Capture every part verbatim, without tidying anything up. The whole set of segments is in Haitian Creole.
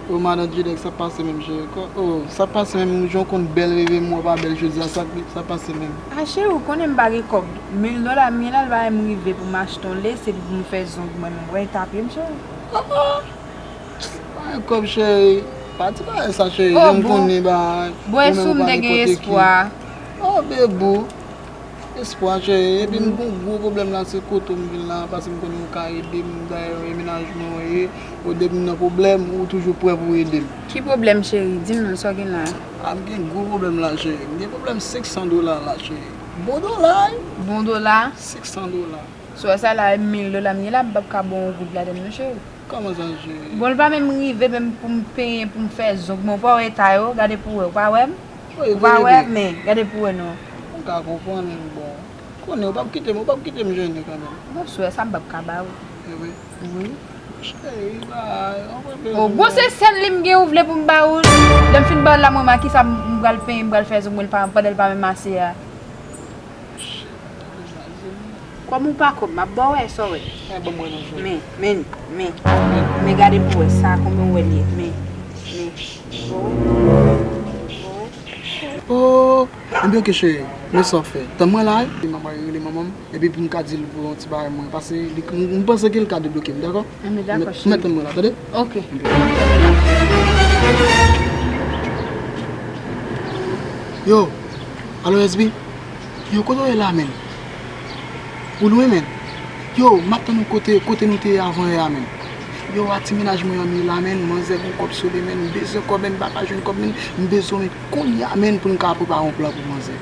O madan Jidex, sa pase menm, cheri? Ko-, o, sa pase menm? Jan w konn bèl, reve m wè w pa bèl jodi a, sa, sa pase menm? A, cheri, ou konnen m pa gen kòb. Mil dola m gen la, l pa menm rive pou m achte yon lese epi pou m fè zong mwen menm. Wè eta pye m, cheri. Ah, ah. Pa gen kòb, cheri. Pa di bagay sa, cheri. Oh, jan m konnen bagay. Bon, e si m te gen espwa. Oh, bebou. Espwa, cheri. Epi m gon gwo pwoblèm la, se kote w m vin la, paske m konnen ou ka ede m. Dayè, e menaj mwen ou ye, ou ede m nan pwoblèm, ou toujou prè pou ede m. Ki pwoblèm, cheri? Di m non, sa w gen la? A, m gen gwo pwoblèm la, cheri. M gen pwoblèm senk san dola la, cheri. Bon dola, wi. Bon dola? Senk san dola. Sou sa la, mil dola m gen la, m p ap ka ba w yon goud ladan l non, cheri. Kòman sa, cheri? Bon, l pa menm rive menm pou m penyen, pou m fè zong mwen. Ou pa wè eta yo? Gade pou w wè. Ou pa wè m? Ou pa wè, men gade pou w wè non. M ka konprann, men bon. Konnen, ou p ap kite m, ou p ap kite m jennen kanmenm. Bon, sou sa, m p ap ka ba ou. E vre? Wi. Cheri, ba, anmwey. O, bon, se sèl li m gen ou vle pou m ba ou. Lè m fin ba ou la, mwen, ma, kisa m pral penyen, m pral fè zong mwen, pandan l pa menm ase a. Kòm ou pa kòb, m ap ba w wè, sa w wè. Men, men, men, men gade pou w wè sa, konbyen w wè li ye. Men, men. Bon, bon. Oh, ebyen, oke, cheri. Men sa w fè. Tann mwen la, wi. M ap rele manman m, epi pou m ka di l pou yon ti bagay mwen. Paske li, m, m panse ke l ka debloke m, dakò? Anben, dakò, cheri. Ou mèt tann mwen la, tande? Oke. Yo, alo, S B? Yo, kote w ye la, menn? Ou lwen, menn? Yo, m ap tann ou kote, kote nou te ye avan yè a, menn. Yo, a ti mennaj mwen an, mi la, menn, manzè gon kòb sou li, menn, m bezwen kòb, menn, m pa ka jwenn kòb, menn, m bezwen, menn, kounye a, menn, pou n ka prepare yon plan pou manzè.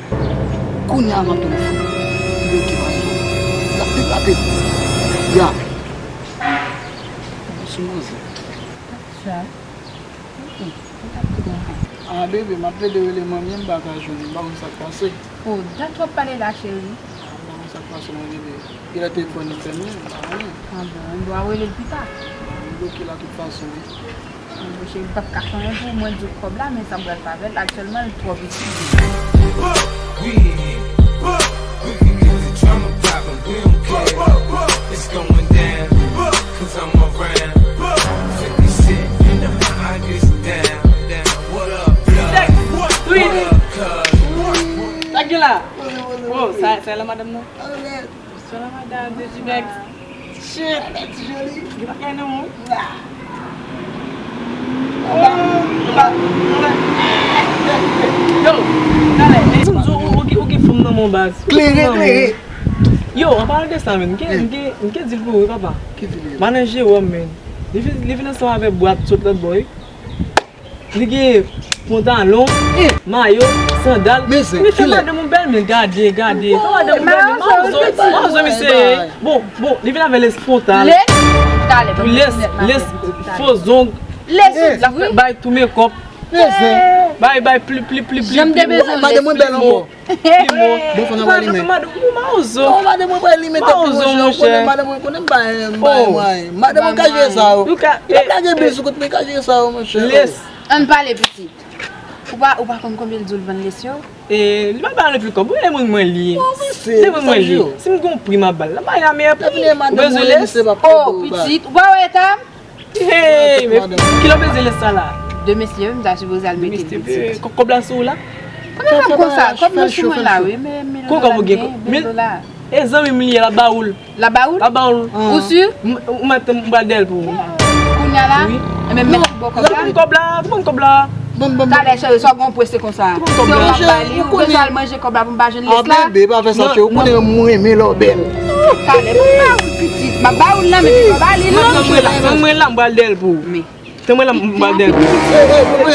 Kounye a, m ap tann ou, frè. Li oke, pa gen pwoblèm. Rapid, rapid. Ya. Sou manzè. Sa. A, bebe, m ap plede rele manmi an, m pa ka jwenn li, m pa konn sa k pase. O, dat w ap pale la, cheri. A, m pa konn sa k pase, non, bebe. Genlè telefòn li fèmen, m pa konnen. A bon, ou dwe rele l pita. Li bloke la tout fason, wi. A bon, cheri, m p ap ka fè anyen pou ou, mwen di w kòb la, men sa m pral fè avè l, aktyèlman, l twò piti. We in here. We can get the drama poppin', we don't care. It's going down. Cause I'm around. fifty Cent in the hottest down, down. What up, blood? What up, cuz? Sa k gen la? Oh, sa, sa la madanm nan? Sa la madanm de Jidex. Shit. Gen bagay nan men w. Yo, talè, ou, ou, ou, ou gen fanm nan men w, baz. Klere, klere. Yo, an palan de sa, menn, m gen, m gen, m gen dil pou ou, wi, papa. Ki dil? Madan Jewòm, menn. Li vin, li vin ansanm avèk bwa sot lòt bò, wi. Li gen pantalon, mayo, sandal. Li fè madanm ou bèl, menn, gade, gade. Fè madanm ou bèl, menn. Mawozo, mawozo, misye. Bon, bon, li vin avè lès fwontal. Lès, lès, fo zong. L ap fè bay tou mekòp. Bay, bay, pli, pli, pli, pli, pli. Madanm mwen bèl ankò. Pi bon. Bon, fò n ap alimen. Madanm mwen, mawozo. Non, madanm mwen pral limen tèt li, monchè. Ou konnen madanm mwen, konnen m pa, m pa, mwen. Madanm mwen ka jere sa yo. Li pa ka gen bizou kot mwen, ka jere sa yo, monchè. Lès. Ann pale, pitit. Ou pa, ou pa konn konbyen l di w l vann lès yo? E, li pa bay anpil kòb. Wi, e mwen, mwen li ye. Se mwen, mwen li ye. Si m gon pri m ap ba l. L ap bay la meyè pri. Ou bezwen lès? Oh, pitit. Ou pa wè eta m? Hey, men kilè w bezwen lès sa la? De mesye, m ta sipoze al mete l pitit. Kò-, kòb la sou ou la? Kòman m ap konsa? Kòb mwen sou mwen la, wi, men mil dola m gen, mil dola. E zanmi m li ye, l ap ba ou l. L ap ba ou l? L ap ba ou l. Ou si? M, ou mèt m pral dèyè l pou ou. Kounye a la? Wi. Enben, m mèt ba w kòb la? Ban m kòb la, ban m kòb la. Talè, cheri, sa w gen w prese konsa? Se w m ap ba li, ou bezwen al manje kòb la pou m pa jwenn lès la? A, bebe, pa fè sa, cheri, ou konnen mwen renmen lè w bèl. Talè, ban m ba ou l, pitit. M ap ba ou l nan, men se pa ba li l non. Tann mwen la, tann mwen la, m pral dèyè l pou ou. Tann mwen la, m pral dèyè l pou ou.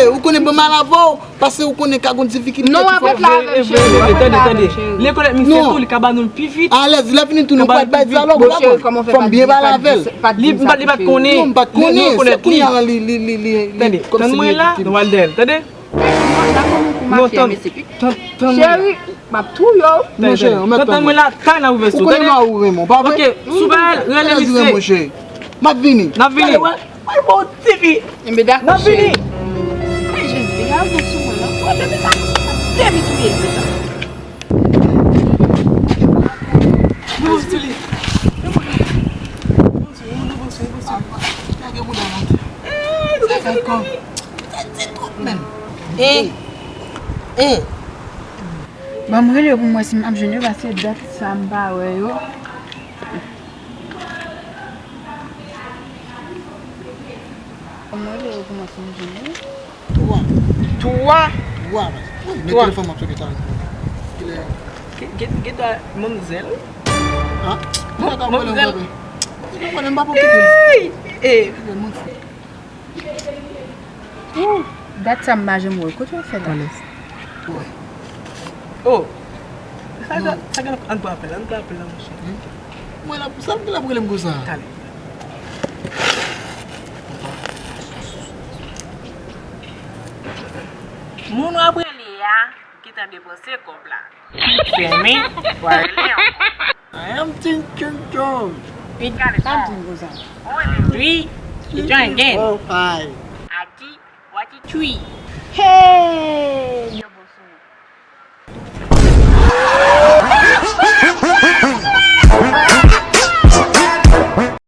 Ou konnen ban m al avè w, paske ou konnen ka gon difikilte. Non, w ap ret la avè m, cheri. Tande, tande. Li rekonèt misye tou, li ka ba nou l pi vit. Alèz, lè fini tou, nou pral bay dyalòg, ou pa konn. Fò m byen pale avè l. Li, li pa t konnen. Non, m pa t konnen. Se kounye a li, li, li, li, li. Tande, tann mwen la, nou al dèyè l, tande? Non, tann, tann, tann mwen la. Cheri, m ap touye w. Non, cheri, ou mèt tann mwen la, kay n ap ouvè sou, tande? Ou konnen m a ou renmen w, pa vre? Ok, sou bagay, rele misye. M ap vini. N ap vini. Mwen bon tifi. Enben dakò, cheri. N ap vini. Ay, Jezi, degaje w sou mwen, non. Mwen depi sa, depi touye l, deja. Nou bon sou li. Nou bon sou li, nou bon sou li, nou bon sou li. Lage bouda nan tè. Eh, nou bon Ankò. Sa di twòp menm. E, e. Ban m rele yo pou m wè si m ap jwenn yo, paske dat sa m pa wè yo. Ban m rele yo pou m wè si m jwenn yo. Twa. Twa? Twa, baz. Wi, men telefòn m ap sonnen talè. Kilè? Gen, gen, gen dwa manmzèl. Ah? Manmzèl. Mwen pa pou kite. Ey! Ey! Kite moun fou. Ooh, dat sa m pa janm wè. Kote w fè la? Oh. Sa gen, sa gen, ann pran apèl, ann pran apèl la, monchè. Mwen la, sa l ap rele m konsa? Talè. Moun w ap rele a, gentan depanse kòb la. Fèmen, w a rele ankò. I am Tin Chon Chon. Pi gade pa di m konsa. Three, you try again. Four, five. Ati, wati three. Hey!